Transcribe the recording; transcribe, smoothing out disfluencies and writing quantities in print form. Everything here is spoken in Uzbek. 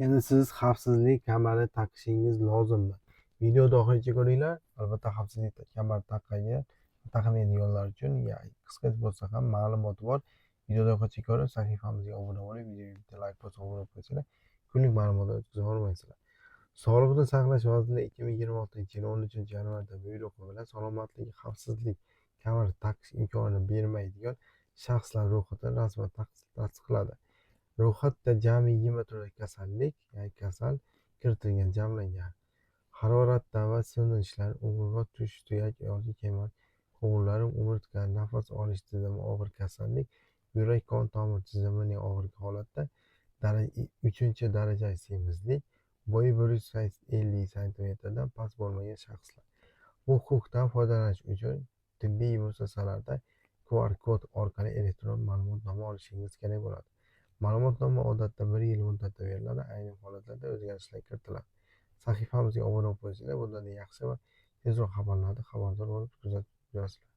Endi siz xavfsizlik kamari taqishingiz lozimmi? Videoni oxirigacha ko'ringlar. Albatta, xavfsizlik kamari taqqan, taqmaydiganlar uchun qisqacha bo'lsa ham ma'lumot bor. Videoni oxirigacha ko'rib, sahifamizga obuna bo'lib, videoga bitta layk bosib obuna bo'lib qo'ysanglar, kunlik ma'lumotlar o'tkazib olmaysizlar. Sog'liqni saqlash vazirligi 2026-yil 13-yanvarda buyrug'i bilan salomatlik xavfsizlik kamari taqish imkonini bermaydigan shaxslar ro'yxatini rasman tasdiqladi. Ro'yxatda jami 20 turli kasallik, ya'ni kasal kiritilgan, jamlangan. Haroratdan va silinishlar, umurtqa, tush, suyak yoki kemir quvurlari, umurtqa, nafas olish tizimi og'ir kasallik, yurak qon tomir tizimining og'ir holatda, uchinchi darajali semizlik, bo'yi 150 santimetrdan past bo'lmagan shaxslar. Bu huquqdan foydalanish uchun tibbiy muassasalarda QR kod orqali elektron ma'lumotnoma olishingiz kerak bo'ladi. Ma'lumotnoma odatda bir yil muddatda beriladi, ayrim holatlarda o'zgarishlar kiritiladi. Sahifamizga obuna bo'lib qo'ysanglar, bundan yaxshi va tezroq xabarlarni xabardor bo'lib kuzatib yurasizlar.